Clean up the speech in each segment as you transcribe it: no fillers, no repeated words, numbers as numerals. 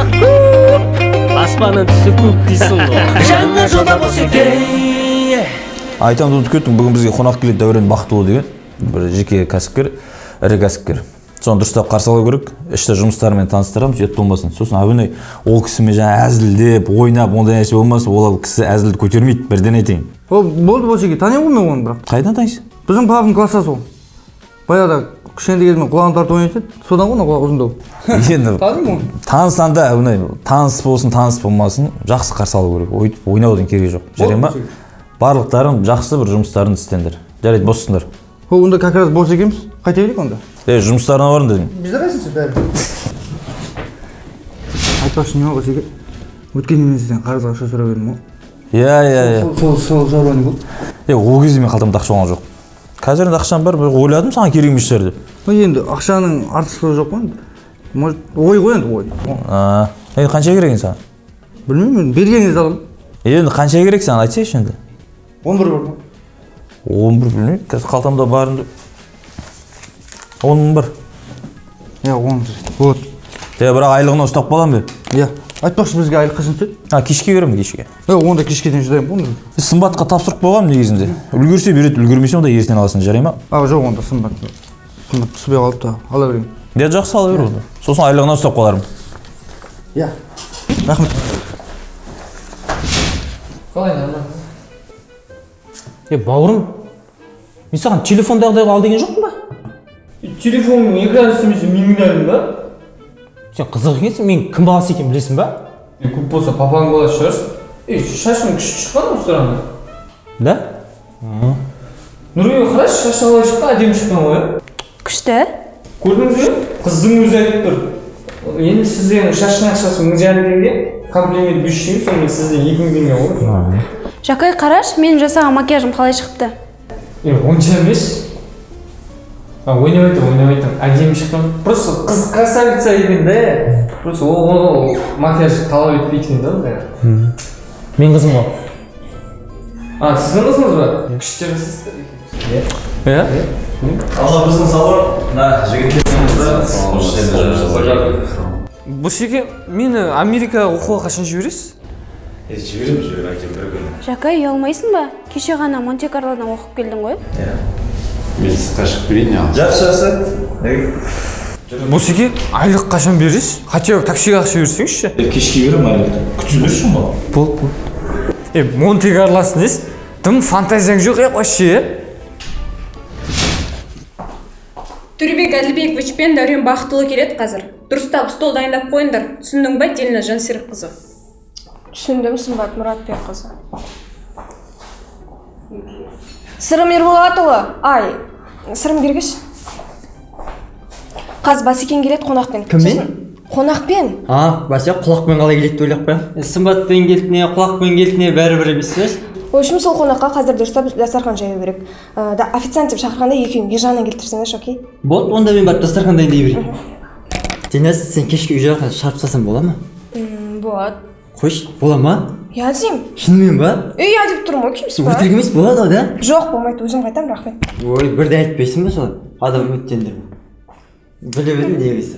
Жаңалық көп, аспанның түсі көк дейсің ғой. Жаңа жоба Босеке. Айтамын, ұмытып кеттім, бүгін бізге қонақ келеді Дәурен Бақытұлы деген бір жеке кәсіпкер, ірі кәсіпкер. Соны дұрыстап қарсы алу керек, ішті жұмыстарымен таныстырамыз, ұят болмасын. Сосын әбіней ол кісімен жаңа әзілдеп, ойнап, ондай нәрсе болмасын, ол кісі әзілді көтермейді, бірден айтайын. Ол болды Босеке, танимын ғой мен оны бірақ. Қайдан танисың? Біздің папам класстас ол. Баяғыда кішкентай кезімде құлағын тартып ойнайтын еді, содан ғой құлағы ұзындау. Енді танимын оны. Танысаң да, әбіней, таныс болсын, таныс болмасын, жақсы қарсы алу керек. Өйтіп ойнаудың керегі жоқ. Жарай ма? Барлықтарың жақсы бір жұмыстарын істеңдер. Жарайды, боссыңдар. О, онда как раз бос екенбіз. Қайта берейік онда. Жұмыстарына барың дедім. Без разницы бәрі. Айтпақшы не Босеке? Өткенде мен сізден қарызға ақша сұрап едім ғой. Иә. Сол шаруа не болды? Ол кезде мен қалтамда ақша болған жоқ. Қазір енді ақшам бар, бірақ ойладым саған керек емес шығар деп. Енді ақшаның артықшылығы жоқ қой енді. Может, ой ғой енді ой. Енді қанша керек енді саған? Білмеймін, енді бергеніңізді аламын. Енді қанша керек саған, айтсайшы енді. 11 бар ма? 11 білмеймін, қазір қалтамда барынды. 11. Иә, 11. Вот. Бірақ айлығына ұстап қаламын бе? Иә. Айтпақшы бізге айлық қашан түседі? Кешке беремін, кешке. Онда кешке дейін шыдаймын ғой. Сымбатқа тапсырып қойғанмын негізінде. Үлгерсе береді, үлгермесе онда ертең аласың, жарай ма? Жоқ, онда Сымбат. Сымбат түспей қалды да, ала берейін. Иә, жақсы, ала бер онда. Сосын айлығына ұстап қалармын. Иә. Рахмет. Қалай, нормально. Бауырым, мен саған телефондағыдай ал деген жоқпын ба? Телефонның экраны істемесе мен кінәлімін ба? Сен қызық екенсің, мен кім баласы екенін білесің ба? Көп болса папаң баласы шығарсың. Шашың күшті шыққан осы сұрағында. Да? Нұрбек, қарашы, шашы қалай шыққан, әдемі шыққан ғой, ә? Күшті. Көрдіңіз бе? Қыздың өзі айтып тұр. Енді сізден шаштың ақшасы 1500 теңге, комплимент 500 теңге, сонымен сізден 2000 теңге ғой. Жақай, қараш, менің жасаған макияжым қалай шықты? Онша емес. Ойнап айтам, әдемі шыққан. Просто қыз красавица екен да. Просто ол макияж талап етпейді екен да ондай. Мен қызым ғой. Сіздің қызыңыз ба? Күшті жасайсыздар екен. Иә? Алла біздің салон, мына жігіттер. Босеке, мені Америкаға оқуға қашан жібересіз? Жіберемін, әйтеуір бір күні. Жақай, ұялмайсың ба? Кеше ғана Монте-Карлодан оқып келдің ғой? Иә. Мен сізге шығып берейін, ал. Жақсы, жақсы. Босеке, айлық қашан бересіз? Хотя бы таксиге ақша берсеңізші. Кешке беремін айлықты. Күтіп жүрші маған. Болды, болды. Монте-Карлосы несі? Дым фантазияң жоқ, вообще. Төребек Әділбекович пен Дәурен Бақытұлы келеді қазір. Дұрыстап стол дайындап қойыңдар. Түсіндің ба, Дильна Жансерікқызы? Түсіндім, Сымбат Мұратбекқызы. Сырым Ерболатұлы, ай, Сырым бергіш. Қаз Басекен келеді қонақпен. Кіммен? Қонақпен. Бәсе, құлақпен қалай келеді деп ойлап қоямын. Сымбатпен келді не, құлақпен келді не, бәрібір емес пе? В общем, сол қонаққа қазір дұрыстап дастархан жаю керек. Официант деп шақырғанда екеуін Ержаннан келтірсеңдерші, окей? Болды, онда мен барып дастархан дайындай берейін. Динас, сен кешке үй жаққа шарп тастасам бола ма? Болады. Қойшы, бола ма? Иә деймін. Шынымен ба? Иә деп тұрмын ғой, кемсіз ба? Өтірік емес, болады ғой, да? Жоқ, болмайды, өзім қайтамын, рахмет. Ой, бірден айтпайсың ба солай? Адам үміттендірме. Біліп едім негізі.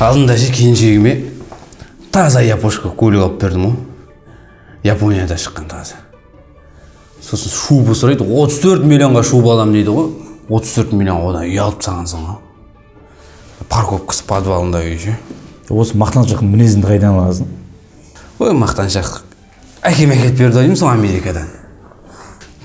Алдында ше келіншегіме таза япошка көлік алып бердім ғой. Японияда шыққан таза. Сосын шуба сұрайды, 34 миллионға шуба аламын дейді ғой. 34 миллион одан үй алып тастағансың ғой. Парковкасы подвалында үй ше. Осы мақтаншақ мінезіңді қайдан аласың? Ой, мақтаншақ. Әкем әкеліп берді деймін сол Америкадан.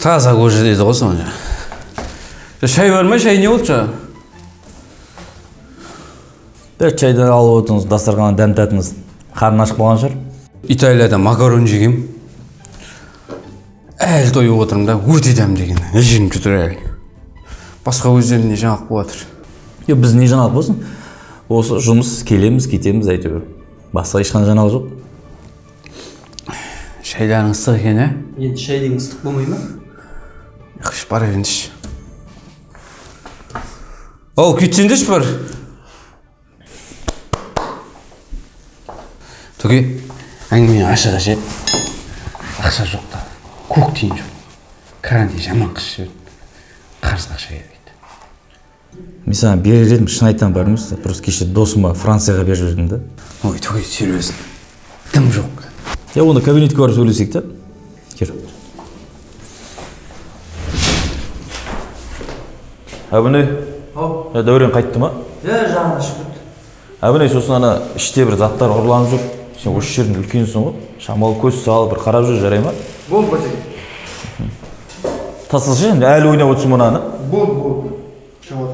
Таза кожа деді ғой соны. Шай бар ма? Шай не болды жаңа? Шайды алып отырыңыз, дастарханнан дәм татыңыз. Қарны ашып қалған шығар. Италияда макарон жегем. Әлі тойып отырмын да, өте дәмді екен. Жегім келіп тұр әлі. Басқа өздерінде не жаңалық болып жатыр? Біз не жаңалық болсын? Осы жұмыс, келеміз, кетеміз әйтеуір. Басқа ешқандай жаңалық жоқ. Шайларың ыстық екен, ә? Енді шай деген ыстық болмай ма? Қыш бар енді. Ол, күтсеңдерші бар. Төке, әңгіме ашық ше. Ақша жоқ та, көк тиын жоқ. Карантин жаман қыс жіберді. Қарызға ақша керек еді. Мен саған берер едім, шын айтамын, бар емес. Просто кеше досыма Францияға беріп жібердім да. Ой, түгел серьезно. Дым жоқ. Я онда кабинетке барып сөйлесейік та. Кел. Әбіней. Ау. Дәурен қайтты ма? Иә, жағына шығып кетті. Әбіней, сосын ана іште бір заттар ұрланып жүр. Сен осы жердің үлкенсің ғой. Шамалы көз салып бір қарап жүр, жарай ма? Болды, Басеке. Тасташы енді, әлі ойнап отырсың мынаны. Болды, болды. Шамалы.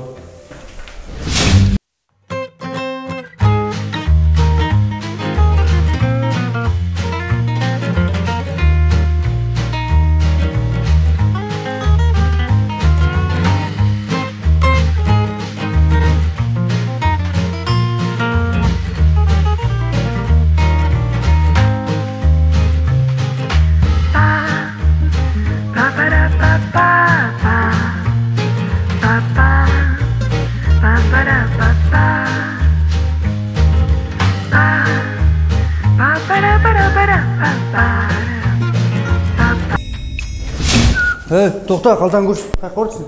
Тоқта, қалтаң көрсін. Қай көрсін?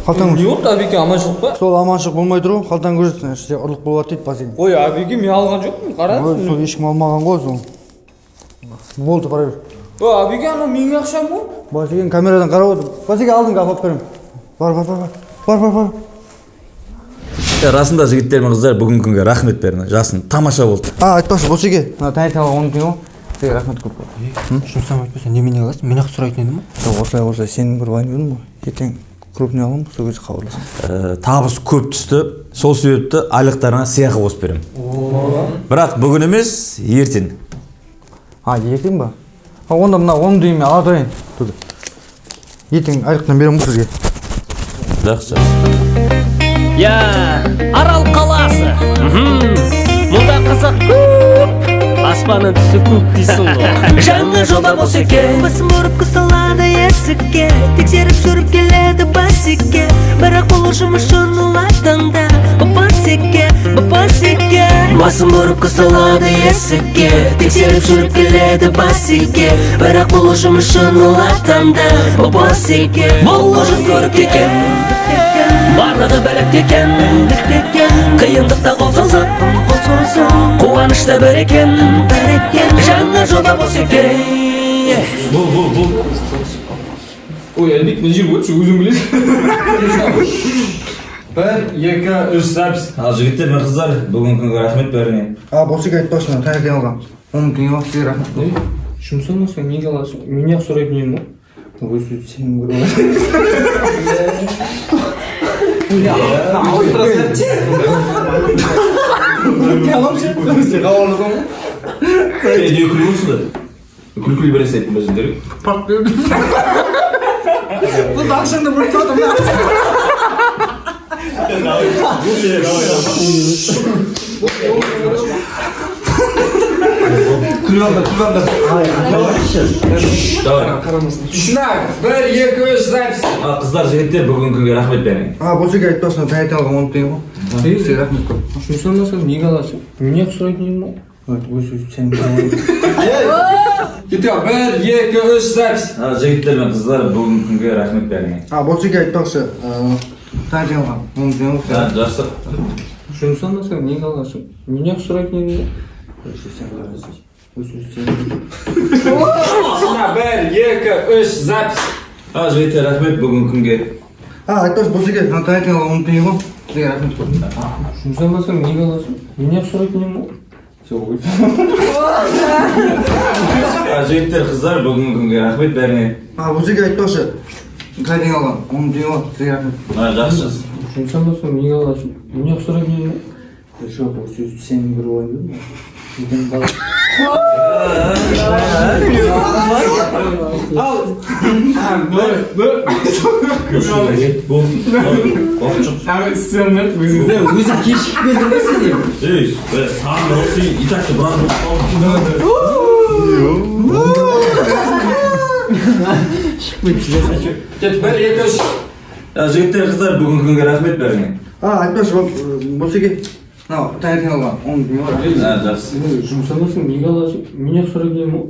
Қалтаң көрсін. Не болды, Әбеке, аманшылық па? Сол аманшылық болмай тұр ғой, қалтаң көрсін. Іште ұрлық болады дейді Басеке. Ой, Әбеке, мен алған жоқпын, қараңыз. Сол ешкім алмаған ғой сол. Болды, бара бер. Ой, Әбеке, анау менің ақшам ғой. Басеке, камерадан қарап отыр. Басеке, алдың, апарып беремін. Бар, бар, бар, бар, бар, бар. Расында жігіттер мен қыздар, бүгінгі күнге рахмет бәріне. Жасын тамаша болды. А, айтпақшы, Босеке, мына таңертең алған 10 теңге ғой. Сізге рахмет көп болды. Жұмсам айтпаса, немене аласың? Мен ақ сұрайтын едім ғой. Жоқ, осылай осылай сенің бір алайын дедім ғой. Ертең крупный аламын, сол кезде хабарласамын. Табыс көп түсті, сол себепті айлықтарына сыйақы қосып беремін. Бірақ бүгін емес, ертең. А, ертең ба? А, онда мына 10 теңгемен ала тұрайын. Ертең айлықтан беремін ғой сізге. Жақсы. Я, Арал қаласы. Мұнда қызық көп. Аспанның түсі көк дейсің ғой. Жаңа жоба болса екен. Басын бұрып салады есікке, тексеріп жүріп келеді Басеке. Бірақ бұл жұмыс үшін ұлатында Басеке, Басеке. Басын бұрып салады есікке, тексеріп жүріп келеді Басеке. Бірақ бұл жұмыс үшін ұлатында Басеке. Бұл ұжым көрікті екен, барлығы білікті екен. Қиындықта қол созып, қуанышта бір екен. Жаңа жоба болса екен. Бұл. Ой, Әлібек, мына жер өтші, өзің білесің. 1, 2, 3, запись. Ал жігіттер мен қыздар, бүгінгі күнге рахмет бәріне. А, Босеке, айтпақшы, мына таңертең алған 10 теңге ғой, сізге рахмет. Жұмсамасаң неге аласың? Мен ақ сұрайтын едім ғой. Ой, сенің көріп аласың. Не күліп отырсыңдар? Күлкілі бір нәрсе айттым ба сендерге? Бұл ақшаңды бөліп тұрады. Күліп алды, күліп алды. Давай. Шынар, 1, 2, 3, запись. Қыздар, жігіттер, бүгінгі күнге рахмет бәріңе. А, Босеке, айтпақшы, таңертең алған 10 теңге ғой. Сізге рахмет көп. Жұмсамасаң неге аласың? Мен ақ сұрайтын едім ғой. Ой, сен. Кеттік, 1, 2, 3, запись. Жігіттер мен қыздар, бүгінгі күнге рахмет бәріңе. А, Босеке, айтпақшы, таңертең алған 10 теңге ғой. Жақсы. Жұмсамасаң неге аласың? Мен ақ сұрайтын едім ғой. 1, 2, 3, запись. Жігіттер, рахмет бүгінгі күнге. А, айтпақшы, Босеке, мына таңертең алған 10 теңге ғой. Сізге рахмет көп. Жұмсамасаң неге аласың? Мен ақ сұрайтын едім ғой. Жігіттер, қыздар, бүгінгі күнге рахмет бәріңе. А, Босеке, айтпақшы, таңертең алған 10 теңге ғой. Сізге рахмет. Жақсы. Жұмсамасаң неге аласың? Мен ақ сұрайтын едім ғой. Жоқ, сенің бір ойың ғой. Ал. Өзің кешігіп келдің ғой сен. Ей, саған осы и так та біраз болып қалды. Кет, 1, 2, 3. Жігіттер, қыздар, бүгінгі күнге рахмет бәріңе. А, айтпақшы, Босеке, мынау таңертең алған 10 теңге ғой. Жақсы. Жұмсамасаң неге аласың? Мен ақ сұрайтын едім ғой.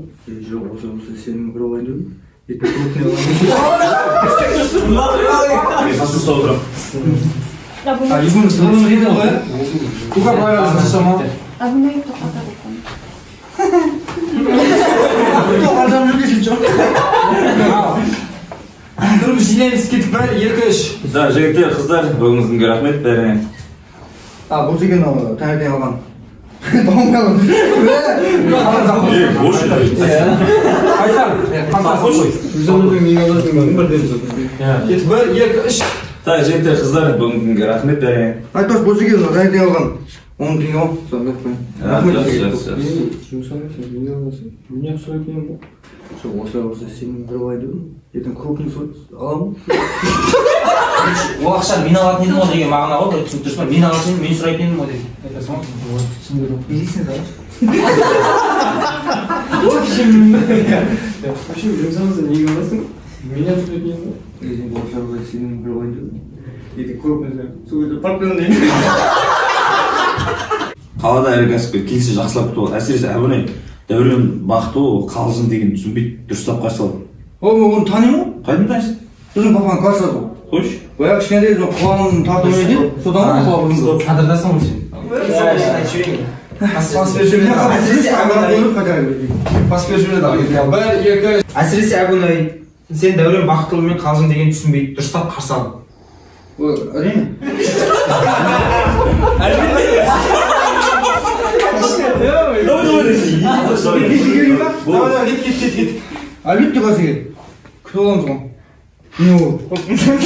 Жоқ, осы сенің бір алайын дедім. Ертең крупный аламын. ұстап отырамын. Абунай тоқтатады екен. Тұрмыз, жинаймыз, кеттік, 1, 2, 3. Да, жігіттер, қыздар, бүгінгі күнге рахмет бәріне. Бұл деген таңертең алған. Тауым алған. Айтам, кеттік, 1, 2, 3. Так, жігіттер, қыздар, бүгінгі күнге рахмет бәріне. Айтпаш, бұл деген таңертең алған. 10 теңге ғой, рахмет. Жақсы, жақсы. Мен сұрайтын едім ғой. Осылай сенің бір айды ертең крупный аламын. Ол ақшаны мен алатын едім ғой деген мағына ғой, түсініп тұрсың ба? Мен алатын едім, мен сұрайтын едім ғой деген. Айтасың ғой? Түсіндіру. Не дейсің саған? В общем, жұмсамаса неге аласың? Менен сұрайтын едім ғой. Ертең осылай сенің бір айды ертең крупный сол кезде барып келемін. Қалада ірі кәсіпкер келсе жақсылап күтіп алады. Әсіресе Әбунай Дәурен Бақытұлы қалжың деген түсінбейді, дұрыстап қарсы алады. Ол мен оны танимын ғой. Қайдан танисың? Біздің папаның класстасы ғой. Қойшы. Баяғы кішкентай кезде құлағын тартып ойнайды, содан ғой құлағын. Қадырдасың ғой сен. Пас беріп жібереді. Пас беріп жібереді. 1, 2. Әсіресе Әбунай, сен Дәурен Бақытұлымен қалжың деген түсінбейді, дұрыстап қарсы ал. Әрине. Давай, кет. Әлбетте қасыге. Күтіп аламыз ғой. Не ол? Кеттік.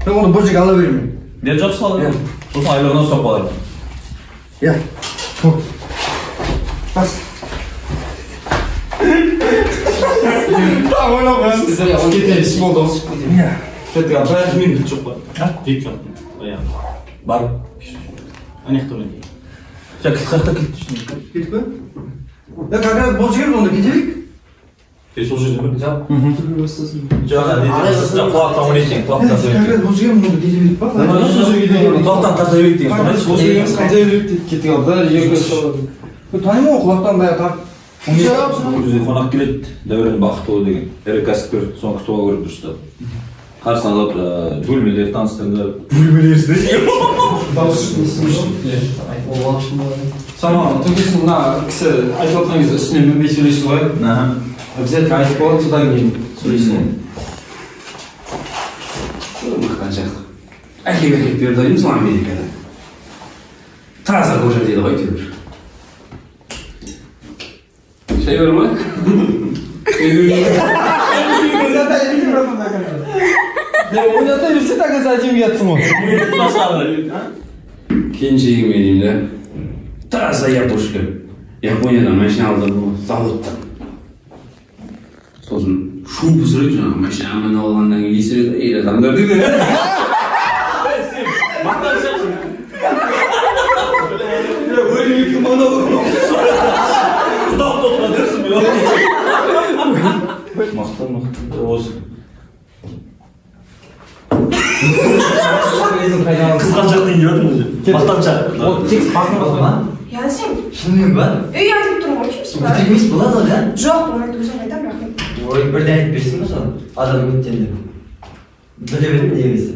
Мен оны бір жерге ала беремін. Мен жақсы ала беремін. Сосын айлығынан ұстап қалармын. Иә. Бас. Тағы ойлап қоямыз. Кетеміз, болды. Иә. Кеттік, бір минут жоқ па? Жейт жоқ. Бар. Ана жақта ойнайық. Жа, кілт қаяқта кілт? Кеттік пе? Я как раз бос жерміз, онда кете берейік. Сол жерде ме? Жоқ, құлақтан ойнайды деген, құлақтан Как раз бос жерміз, онда кете берейік па? Құлақтан тарта берейік деген, соны айтшы. Бос жеріміз қайта берейік дейді. Кеттік, 1, 2, 3. Танимын ғой, құлақтан баяғы тартып. Бізге қонақ келеді, Дәурен Бақытұлы деген ірі кәсіпкер, соны күтіп алу керек дұрыстап. Қарсы алып, бөлмелер таныстырды. Бөлмелер. Саған төкесін мына кісі айтып жатқан кезде үстіне мінбей сөйлейсің ғой. Обязательно айтып болады, содан кейін сөйлейсің. Мақтаншақ. Әкем әкеліп берді ғой деймін сол Америкадан. Таза кожа дейді ғой әйтеуір. Шай бар ма? Ойната берсе так әдемі жатсың ғой. Келіншегіме деймін да. Таза япошка. Япониядан машина алдырдым ғой, заводтан. Сосын шуба сұрайды жаңағы, машина мініп алғаннан кейін не сұрайды, ей адамдар дейді. Мақтан, мақтан, осы. Қызғаншақ дейін деп жатырмын уже. Мақтаншақ. Ол текст басын басқа ма? Я сен. Шынымен ба? Ей, айтып тұрмын ғой, кімсің ба? Өтірік емес болады ғой, да? Жоқ, болмайды, өзім айтамын, рахмет. Ой, бірден айтып берсін ба соны? Адам үміттенді. Біле бердім негізі.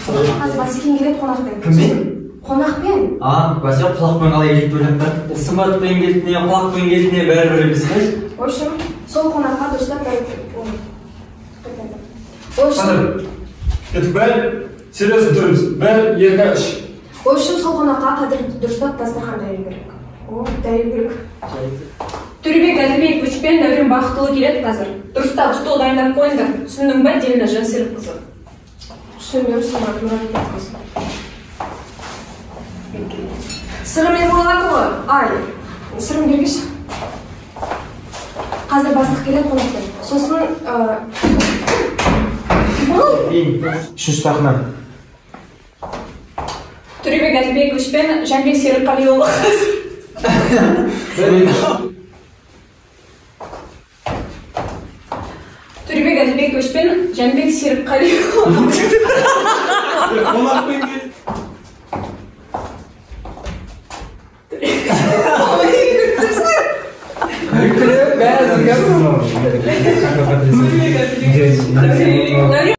Қазір Басекең келеді қонақпен. Кіммен? Қонақпен. А, Басеке құлақпен қалай келеді ойлап па? Сымбатпен келді не, құлақпен келді не, бәрібір емес қой. В общем, сол қонаққа дұрыстап В общем, Кеттік, 1, серьезно тұрмыз. 1, 2, 3. В общем, сол қонаққа қазір дұрыстап дастархан даяр керек. О, даяр керек. Төребек Әділбекович пен Дәурен Бақытұлы келеді қазір. Дұрыстап стол дайындап қойыңдар. Түсіндің ба, Дильна Жансерікқызы? Түсіндім, Сымбат Мұратбекқызы. Сырым болады ғой. Ай, сырым бергеші. Қазір бастық келеді қонақпен. Сосын Үшінші сахна. Төребек Әділбекович пен Жәнібек Серікқалиұлы. Төребек Әділбекович пен Жәнібек Серікқалиұлы. Қонақпен келеді. Күліп бәрі.